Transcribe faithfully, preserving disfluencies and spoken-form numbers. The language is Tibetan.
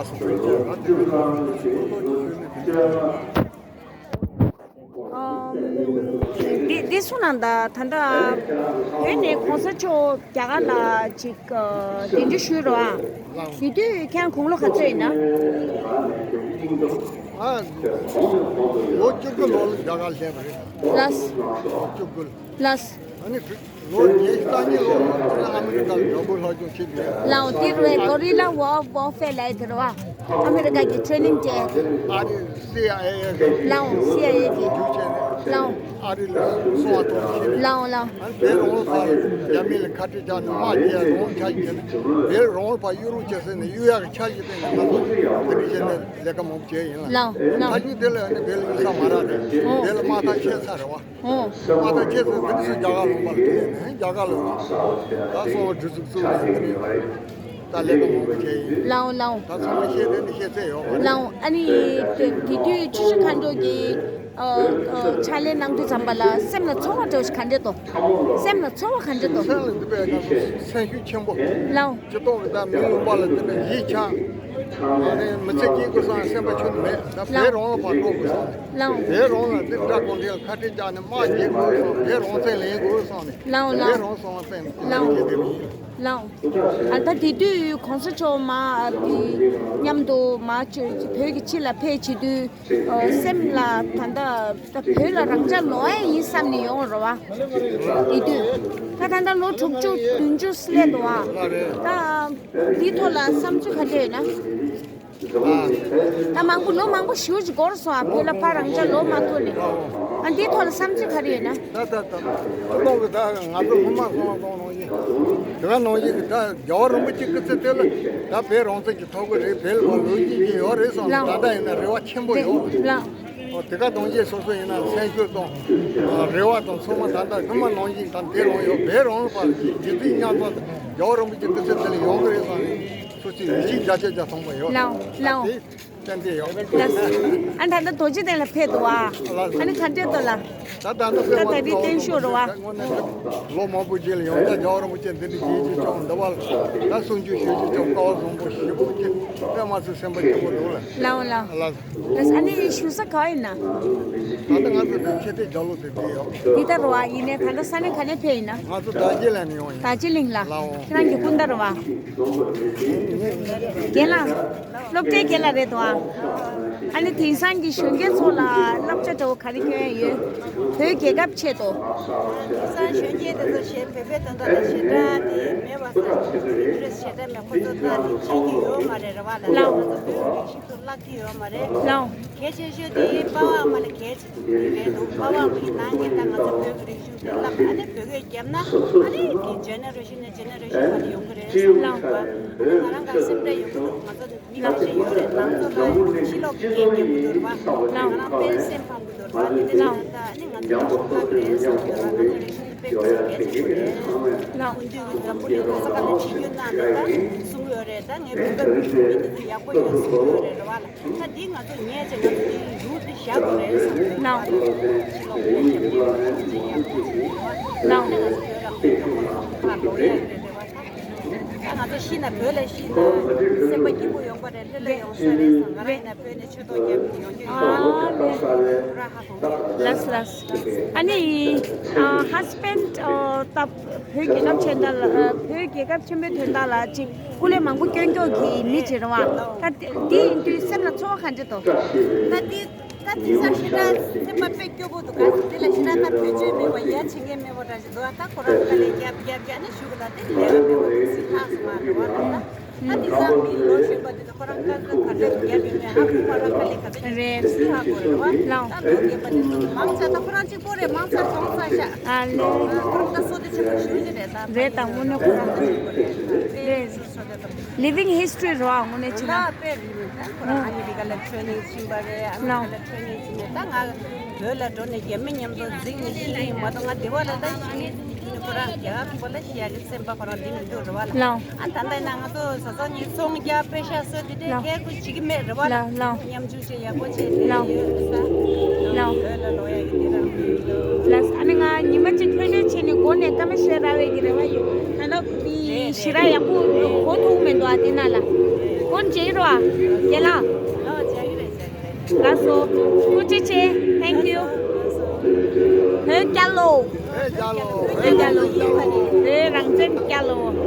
ཨ། འདི་འདི་སུ་ནང་ད་ད་ལྟ་བོད་ནས་གོང་ས་མཆོག་རྒྱ་གར་ལ་ཅིག་ཨ། གདན་འདྲེན་ཞུས་རོགས་ཨ། དེ་དུས་ཁྱེད་དགུང་ལོ་ག་ཚོད་ཡིན་ན། ཨ། ལོ་བཅུ་དགུ་ལོ་ལ་རྒྱ་གར་སླེབས་པ་རེད། ལགས། ལོ་བཅུ་དགུ། ལགས། ཨ་ནི་ལོ་ཉི་ཤུ་རྩ་གཉིས་ལོ་ལ་ཨ་མི་རི་ཀ་ལ་དགྲ་བོ་ལྷག་སྦྱོང་བྱེད་དུས། ལའོ་དེ་རུ་ཝེ་གོ་རི་ལ་ཝོར་ཝོར་ཕེར་ལབ་ཡས་དེ་རུ་ཝ། ཨ་མི་རི་ཀ་གི་ཊེ་རེ་ནིང་སྤྲད་ཡས་དེ། ཨ་རི་སི་ཨའི་ཨེ་གི། ལའོ་སི་ཨའི་ཨེ་གི། རྒྱུགས་བྱས་ནས། ལའོ། ཨ་རི་ལ་སོང་བ་ཐོག་ཤེས་རེད། ལའོ་ལའོ། ཨ་ནི་བོད་རང་ལ་ཕར་རྒྱ་མི་ལ་ཁ་བྲལ་རྒྱག་ནས་དམག་རྒྱག་ཡ་རང་འཆར་གཞི་བྱས་ནས་བོད་རང་ལ་ཕར་གཡུག་རོགས་བྱས་ཟེར་ནས་གཡུག་ཡག་གི་འཆར་གཞི་བཏིང་ནས་ང་ཚོ་དེ་འདྲ་བྱས་ནས་ལས་ཀ་མང་པོ་བྱས་ཡིན་ལ། ལའོ་ལའོ། མཐའ་མཇུག་དེ་ལ་ཨ་ནི་བོད་ལ་གཡུག་ས་མ་རག་རེད། ཨོ། བོད་ལ་དམག་ཐག་ཆད་ཚར་རེད་བ། ཨོ། དམག་ཐག་ཆད་ཚར་དེ་ནས་སུ་རྒྱ་གར་ལུང་པ་ལ་ཕེབས་ནས་རྒྱ་གར་ལ་ད་སོང་བ་སྒྲིག་འཛུགས་བཙུགས་ནས་དེ་ནས་ད་ལས་ཀ་མང་པོ་བྱས་ཡིན། ལའོ་ལའོ། ད་ཚང་མ་ཤེས་དེ་ནས་ཤེས་ཚད་ཡོད་མ་རེད། ལའོ། ཨ་ནི་དེ་དེ་དུས་ཆུ་བཞི་མཁའ་འགྲོ་གི་ཨ་ཨ་ཕྱག་ལས་གནང་དུས་ཙམ་པ་ལ་སེམས་ལ་ཚོར་བ་འདྲ་བོ་ཞིག་ག་འདྲས་འདུག་སེམས་ལ་ཚོར་བ་ག་འདྲས་འདུག་སེམས་ལ་འདི་པའི་ང་ཚོ་སེམས་ཤུགས་ཆེན་པོ། ལའོ། སྤྱི་ཚོགས་ཀྱི་ད་མི་ལུང་པ་ལ་འདི་འདྲ་ཡིད་ཆགས། ཨ་ནི་མི་ཚེ་སྐྱེལ་དགོས་བསམ་སེམས་པ་ཁྱོན་ནས་མེད། ད་བོད་རང་ལ་ཕར་འགྲོ་དགོས་བསམ་ནས། ལའོ། བོད་རང་ལ་འདི་དགྲ་དགོང་དྲན་ལ་ཁ་བྲལ་བཅག་ནས་དམག་རྒྱག་དགོས་བསམ། བོད་རང་བཙན་ལེན་དགོས་བསམ་ནས། ལའོ་ལའོ། བོད་རང་སྲུང་བ་བཙན་ལའོ་བྱེད་དེ་མི་ཡིན། ལའོ། ཨ་ད་དེ་དུས་གོང་ས་མཆོག་མ་ཨ་དེ་མཉམ་དུ་མ་བོད་ཀྱི་ཕྱི་ལ་ཕེབས་བྱེད་དུས། ཨོ། སེམས་ལ་ད་ལྟ་ད་བོད་ལ་རང་ཅག་ལོག་ཡ་ཡིན་བསམ་ནས་ཡོང་བ་རེད་བ། དེ་དུས་ད་ད་ལྟ་ལོ་དྲུག་ཅུ་བདུན་ཅུ་སླེབས་འདུག་བ། ད་འདིའི་ཐོག་ལ་བསམ་ཚུལ་ག་འདྲ་ཡོད་ན། ད་མང་པོ་ལོ་མང་པོ་ཞེ་པོ་ཅིག་འགོར་སོང་ཨ། བོད་ལ་ཕར་རང་ཅག་ལོག་མ་ཐུབ་ནས། ཨ་འདིའི་ཐོག་ལ་བསམ་ཚུལ་ག་རེ་ཡོད་ན། ད་ད་ད་ཁོང་གི་ད་ང་ཚོ་སྔོན་མ་སོང་སོང་ནང་བཞིན་དེ་ག་ནང་བཞིན་གི་ད་རྒྱལ་བ་རིན་པོ་ཆེ་སྐུ་ཚེ་དེ་ལ་ད་བོད་རང་བཙན་གྱི་ཐོབ་གི་རེད། བོད་ལ་ལོ་རྒྱུས་ཀྱི་ཡོད་རེད་བསམ་ནས། ལའོ། ད་ལྟ་ཡིན་ན་རེ་བ་ཆེན་པོ་ཡོད། ལའོ། ཨོ་དེ་ག་དང་རྗེས་སོ་སོ་ཡིན་ན་སེམས་ཤུགས་དང་རེ་བ་དང་ཚང་མ་ད་ལྟ་སྔོན་མ་ནང་བཞིན་དང་དེ་རང་ཡོད། བོད་རང་ལ་ཕར་རྒྱུད་རྒྱུད་མཉམ་དུ་རྒྱལ་བ་རིན་པོ་ཆེ་སྐུ་ཚེ་དེ་ལ་ཡོང་གི་རེད་བསམ་ནས་སོ་སོའི་ཡིད་ཆེས་བརྒྱ་ཆ་བརྒྱ་ཐོངས་པ་ཡོད། ལའོ་ལའོ། ད་དེ་བསྟན་དེ་ཡོད། ལགས། ཨ་ད་ལྟ་རྡོ་རྗེ་གདན་ལ་ཕེབས་འདུག་ཨ། ལགས། ཨ་ནི་ག་འདྲས་འདུག་ལ། ད་ད་ལྟ་ད་ད་རིང་བརྟན་བཞུགས་རེད་བ། དངོས་གནས་ལོ་མང་པོའི་རྗེས་ལ་ཡང་བསྐྱར་རྒྱལ་བ་རིན་པོ་ཆེ་འདི་འདྲའི་རྗེས་ཀྱི་ཅོག་འདི་བ་ལ་ད་གསུང་ཆོས་ཞུ་རྒྱུ་ཅོག་སྐལ་བ་བཟང་པོ་ཞེ་པོ་ཅིག་དཔེ་མ་སྲིད་སེམས་པ་སྐྱིད་པོ་འདུག་ལ། ལའོ་ལའོ། ལགས། ལགས། ཨ་ནི་ཞུ་ས་ག་ཡིན་ན། ད་ལྟ་ང་ཚོ་འདི་ཆེ་མཐོའི་རྒྱབ་ལོགས་དེ་བསྡད་ཡོད། འདི་ལྟ་རུ་བ་ཡིན་ནའི་ད་ལྟ་ས་གནས་ག་ནས་ཕེབས་ཡིན་ན། ང་ཚོ་དར་རྒྱས་ལ་ནས་ཡོང་ཡིན། དར་རྒྱས་གླིང་ལ། ལའོ། ཁྱེད་རང་གི་སྤུན་ཟླ་རུ་བ། རྒན་ལགས། སློབ་གྲྭའི་རྒན་ལགས་རེད་དོ་ཨ། ཨ་ནི་དེང་སང་གི་གཞོན་སྐྱེས་ཚོ་ལ་བསླབ་བྱ་འདྲ་བོ་ག་རེ་སྐྱོན་ཡོད། བོད་རྒྱལ་ཁབ་ཆེད་དུ། དེང་སང་གཞོན་སྐྱེས་དེ་ཚོ་ཞེ་བོད་པའི་དོན་དག་ལ་ཞེ་དྲག་དེ་མེད་པ་ས་ཞིག་ཏུ་ཨིན་ཊི་རེ་སི་ཊི་ཞེ་དྲག་མེད། ཁོ་ཚོ་ད་དེ་བྱེད་ཀྱི་ཡོད་མ་རེད། རེད་བ་ལ་ལའོ། ང་ཚོ་བོད་ཀྱི་རིག་གཞུང་དེ་བརླག་གི་ཡོད་མ་རེད། ལའོ། གལ་ཆེ་ཤོས་དེ་པ་ཕ་མ་ལ་གལ་ཆེ་དེ་རེད་འདུག་པ་ཕ་མ་གི་ནང་ནས་ད་ང་ཚོ་བོད་ཀྱི་རིག་གཞུང་དེ་བརླག་ཨ་ནི་བོད་སྐད་བརྒྱབ་ན་ཨ་ནི་དེ་ཇེ་ནེ་རེ་ཤན་ནས་ཇེ་ནེ་རེ་ཤན་བར་ཡོང་གི་རེད་བསམ་གྱི་འདུག་ང་རང་ག་སེམས་ཁྲལ་ཡོང་གི་འདུག་ང་ཚོ་མི་ཁ་ཤས་ཡོད་རེད། ང་ཚོ་ལ་ཕྱི་ལོགས་ཀྱི་སྐད་རྒྱབ་ཀྱི་འདུག་རེད་བ། ང་རང་དཔེ་སེམས་ཕམ་གྱི་འདུག་རེད་བ། དེ་འདྲ་ཡིན་ཙང་ད་ཨ་ནི་ང་ཚོ་ལ་ཕྱུག་པ་གི་རེད་བསམ་གྱི་འདུག་ང་ཚོ་རེ་ཤན་དཔེ་མི་སྲིད་གལ་ཆེན་པོ་རེད། ལགས། སྐུ་མདུན་གྱི་འཛམ་བུ་གླིང་ག་ས་ག་ལ་ཆིབས་བསྒྱུར་གནང་ནས་ད་གསུང་གི་ཡོད་རེད། ད་ངའི་བོད་པའི་མི་འདི་ཚོ་ཡག་པོ་ཡོད་གསུང་གི་ཡོད་རེད། རེད་བ་ལ། ད་འདི་ང་ཚོ་ཉལ་བྱས་ང་ཚོ་འདི་ཡུལ་འདི་བཞག་དགོས་རེད་བསམ་གྱི་འདུག་ལགས། ཕྱི་ལོགས་ལ་ཞབས་འདྲེན་པ་ཐམས་ཅད་ཡག་པོ་བྱེད་དགོས་རེད་བ། ལགས། ད་ང་ཚོ་བོད་རང་བཙན་སྐྱོང་བ་ཚོ་ཕར་ལོག་ཡག་རེད། རེད་བ། ད་ད་ང་ཚོ་ཤི་ན་བོད་ལ་ཤི་ན་སེམས་པ་སྐྱིད་པོ་ཡོང་པ་རེད། ལྷོད་ལྷོད་ཡོང་ས་རེད་བསམ། ང་རང་ཡིན་ན་བོད་ནས་ཆོས་ཐོག་རྒྱབ་ནས་ཡོང་རྒྱུ་ཡོད། ཨ་ལེ། ཁོ་རང་ཧ་གོ་གི་ཡོད། ལགས་ལགས། ཨ་ནི་ཨ་ཧ་སི་བྷེན་ཌི་ཨ་ད་བོད་རྒྱལ་ཁབ་ཆེན་དང་ལ་ཨ་བོད་རྒྱལ་ཁབ་ཆེན་པོའི་དོན་དག་ལ་ཅིག་སྐུ་ལས་མང་པོ་སྐྱོན་ཀྱོག་གི་མི་ཅིག་རེད་བ། ད་དེ་དེ་ཡིན་དུས་སེམས་ལ་ཚོར་བ་ག་འདྲ་འདུག་ད་དེ་ད་དེང་སང་ཞེ་དྲག་སེམས་པ་དཔེ་སྐྱོ་པོ་འདུག་ག་དེ་ལ་ཞེ་དྲག་ད་བེད་སྤྱོད་མེད་པ་ཡ་བྱེད་མཁན་མེད་པ་འདྲ་ཞིག་འདུག་ད་ཁོ་རང་དཀའ་ལས་རྒྱབ་རྒྱབ་རྒྱབ་ནས་གཞུག་གི་ད་དེ་ལས་ཀ་མེད་པ་དེ་སྲིད་ཐག་སོང་བ་རེད་བ། ད་ད་དེང་སང་མི་ལོ་གཞོན་པ་དེ་ཚོ་ཁོ་རང་དཀའ་ལས་ག་འདྲ་རྒྱབ་ཡོད་མེད་ཧ་གོ་མ་རེད། དཀའ་ལས་ག་འདྲ་རྒྱབ་ཡོད་མེད་སྲིད་ཧ་གོ་རེད་བ། ད་ལོ་རྒན་པ་དེ་ཚོ་མང་ཆེ་ད་ཁོ་རང་གཅིག་པོ་རེད། མང་ཚར་གྲོངས་ཚར་ཤག་ཨ་ལེ། ཁོ་རང་ད་བསོད་བདེ་ཆེན་པོ་ཞུ་གི་རེད། ད་རེད། ད་དངོས་གནས་ཁོ་རང་ད་ཞུ་གི་རེད། ད་དཔེ་རེད། སོ་སོ་རེད། ད་ལི་ཝིང་ཧི་སི་ཊོ་རི་རེད་བ། དངོས་གནས་བྱས་ན། ད་དཔེ་རེད། ད་ཁོ་རང་ཨ་མི་རི་ཀ་ལ་ཊེ་རེ་ནིང་ཕྱིན་པ་རེད། ཨ་མི་རི་ཀ་ལ་ཊེ་རེ་ནིང་ཕྱིན་ནས་ད་ང་བོད་ལ་འགྲོ་ནས་རྒྱ་མི་མཉམ་དུ་འཛིང་ནས་ཤི་ཡིན་མ་གཏོགས་ང་འདི་བ་ལ་ད་ཤི་ཡིན་ཁོ་རང་རྒྱ་གར་ཁུལ་ལ་ཤི་ཡག་གི་སེམས་པ་ཁོ་རང་འདི་མི་འདུག་རེད་བ་ལ། ལའོ། ཨ་ད་ལྟ་ཡིན་ན་ང་ཚོ་བཟའ་ཚང་གཉིས་ཚོང་རྒྱག་པེ་ཤ་བཟོས་དེ་འདྲའི་ལའོ། ཁེ་ཁུ་བྱེད་ཀྱི་མེད་རེད་བ་ལ། ལའོ་ལའོ། མཉམ་ཞུགས་བྱས་ཡག་པོ་བྱས་ཏེ་ལའོ། ཡོད་ས། ལའོ། བོད་ལ་ལོག་ཡག་གི་དེ་རང་མི་འདུག་ལགས། ཨ་ནི་ང་ཉི་མ་གཅིག་ལྷོད་ལྷོད་བྱས་ནས་སྒོ་ནས་སྐར་མ་བཞི་ར་བའི་གི་རེ་བ་ཡོད། ད་ལྟ་མི་ཞེ་དྲག་ཡག་པོ་གོ་ཐུབ་མི་འདུག་ཨ་དེ་ན་ལ། སྒོ་ མཇལ་རོགས། རྒན་ལགས། ལགས་སོ། ཐུགས་རྗེ་ཆེ། Thank you། བོད་རྒྱལ་ལོ། བོད་རྒྱལ་ལོ། བོད་རྒྱལ་ལོ། བོད་རང་བཙན་རྒྱལ་ལོ།